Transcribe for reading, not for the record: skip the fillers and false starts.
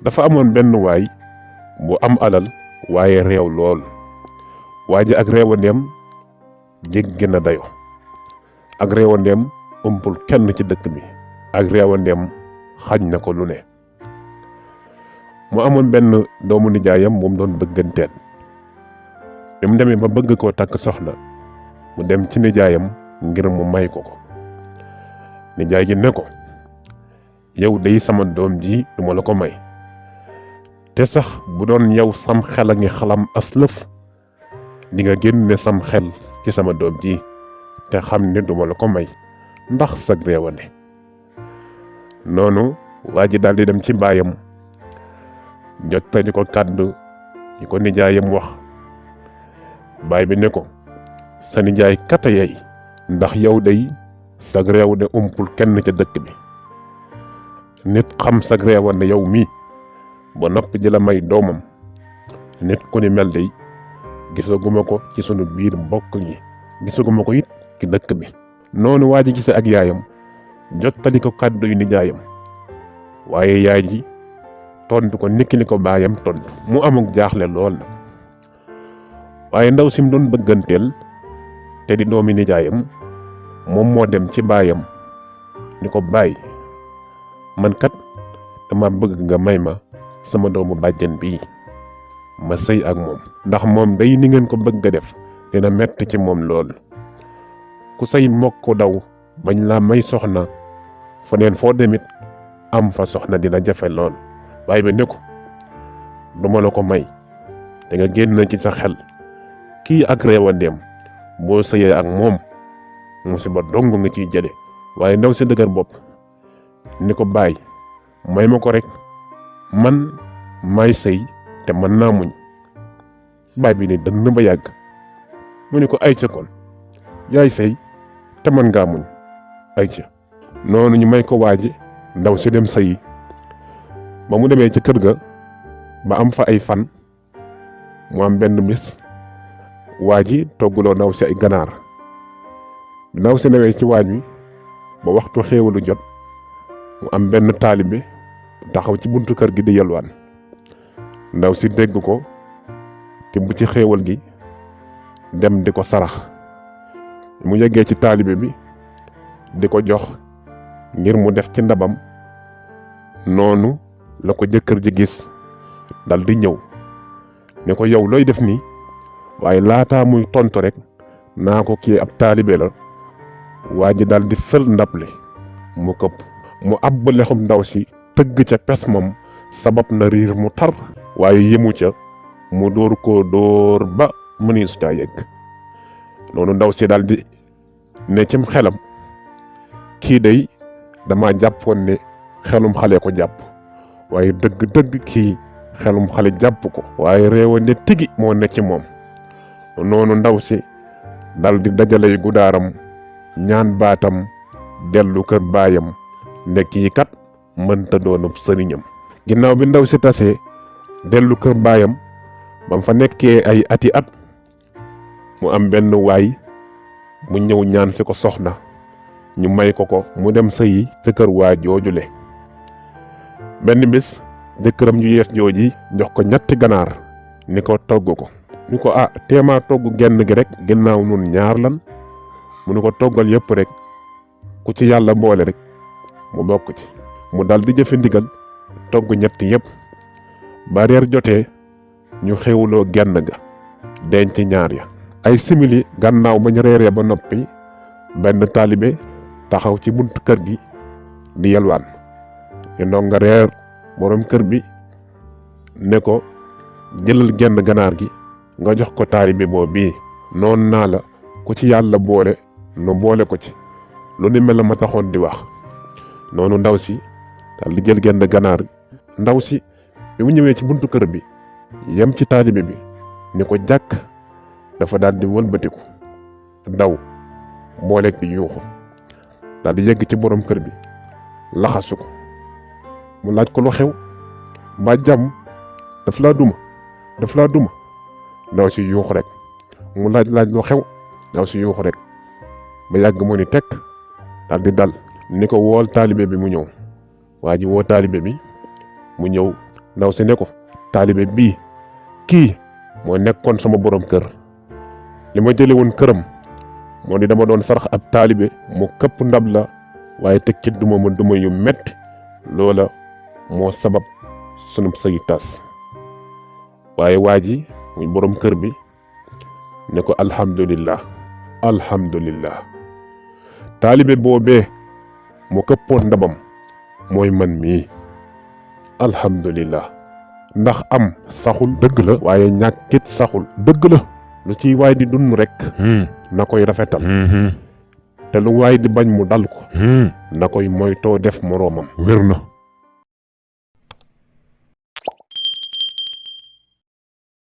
dafa amoon benn waay bu am alal waaye réew lool. waa ji ak réewandeem jéggi na dayo. ak réewandeem ëmpul kenn ci dëkk bi. ak réewandeem xañ na ko lu ne. mu amoon benn doomu nijaayam moom doon bëgganteel. bi mu demee ba bëgg koo takk soxna mu dem ci nijaayam ngir mu may ko ko. nijaay gi ne ko yow day sama doom ji duma la ko may. te sax bu doon yow sam xel a ngi xalam aslëf di nga génne sam xel ci sama doom ji te xam ne duma la ko may ndax sag réewande. noonu waa ji daldi dem ci baayam jottali ko kàddu yi ko nijaayam wax. baay bi ne ko sa nijaay kata yey ndax yow day sag réew de umpul kenn ca dëkk bi. nit xam sag réewande yow mii ba noppi di la may doomam nit ku ni mel day gisaguma ko ci sunu biir mbokk yi gisaguma ko it ci dëkk bi. noonu waa ji gise ak yaayam jottali ko kàddu yu nijaayam waaye yaay ji tontu ko niki ni ko baayam tontu mu amuk jaaxle lool na. waaye ndaw sim doon bëgganteel te di doomi nijaayam moom moo dem ci baayam ni ko baay man kat dama bëgg nga may ma sama doomu bàjjen bii ma sëy ak moom ndax moom day ni ngeen ko bëgg a def dina metti ci moom lool. ku say mbokk daw bañ la may soxna faneen foo demit am fa soxna dina jafe lool. baay bi ne ko duma la ko may te nga génn ci sa xel kii ak réewandeem boo sëyee ak moom musiba dong nga ciy jële. waaye ndaw si dëgër bopp ni ko baay may ma ko rek man may sëy te mën naa muñ. baay bi ni dënn ba yàgg mu ni ko ayca kon yaay sëy te mën ngaa muñ ayca. noonu ñu may ko waaji ndaw si dem sëyi. ba mu demee ci kër ga ba am fa ay fan mu am benn bis waa ji togguloo ndaw si ay ganaar. ndaw si newee ci waañ wi ba waxtu xéewalu jot mu am benn taalibe taxaw ci buntu kër gi di yelwaan. ndaw si dégg ko tibb ci xéewal gi dem di ko sarax. mu yeggee ci taalibe bi di ko jox ngir mu def ci ndabam noonu la ko jëkkër ji gis dal di ñëw ne ko yow looy def nii. waaye laataa muy tontu rek naa ko kii ab taalibe la. waa ji dal di fël ndab li mu këpp mu ab lexum ndaw si tëgg ca pes moom sabab na riir mu tar. waaye yemu ca mu dóor koo dóor ba mëneesu caa yegg. noonu ndaw si dal di ne cim xelam kii day dama jàppoon ne xelum xale ko jàpp waaye dëgg-dëgg kii xelum xale jàpp ko. waaye réewande tigi moo ne ci moom. noonu ndaw si dal di dajalay gudaaram ñaan baatam dellu kër baayam ne kii kat mënta doonub sëriñam. ginnaaw bi ndaw si tasee dellu kër baayam bam fa nekkee ay ati at mu am benn waay mu ñëw ñaan si ko soxna ñu may ko mu dem sëyi ca kër waa joojule. benn bis jëkkëram ju yees jooji jox ko ñetti ganaar ni ko togg ko. ni ko téemaa togg genn gi rek ginnaaw nun ñaar lan. mu ni ko toggal yëpp rek ku ci yàlla boole rek mu bokk ci. mu dal di jëfe ndigal togg ñetti yëpp. ba reer jotee ñu xewloo genn ga denc ñaar ya. ay simili gannaaw bañ reeree ba noppi benn taalibe taxaw ci buntu kër gi di yelwaan. ñu ndonga reer borom kër bi ne ko jëlal genn ganaar gi nga jox ko taalibe boo bii. noonu naa la ku ci yàlla boole nu boole ko ci lu ni mel la ma taxoon di wax. noonu ndaw si dal di jël genn ganaar. ndaw si bi mu ñëwee ci buntu kër bi yem ci taalibe bi ni ko jàkk dafa daal di wëlbatiku daw booleeg di yuuxu daal di yegg ci borom kër bi laxasu ko. mu laaj ko lu xew ba jàmm daf laa duma. ndaw si yuuxu rek. mu laaj lu xew ndaw si yuuxu rek ba yàgg mu ni tekk daal di dal ni ko wool taalibe bi mu ñëw. waa ji woo taalibe bi mu ñëw ndaw si ne ko taalibe bii kii moo nekkoon sama borom kër li ma jële woon këram moo di dama doon sarax ab taalibe mu këpp ndab la waaye teg ci duma ma duma yu metti loola moo sabab sunu sëy tas waaye waa ji muy borom kër bi ne ko alhamdulillah taalibe boobee mu këppoon ndabam mooy man mii alhamdulillah ndax am saxul dëgg la waaye ñàkkit saxul dëgg la lu ciy waay di dund rek na koy rafetal te lu waay di bañ mu dal ko na koy moytoo def moroomam wér na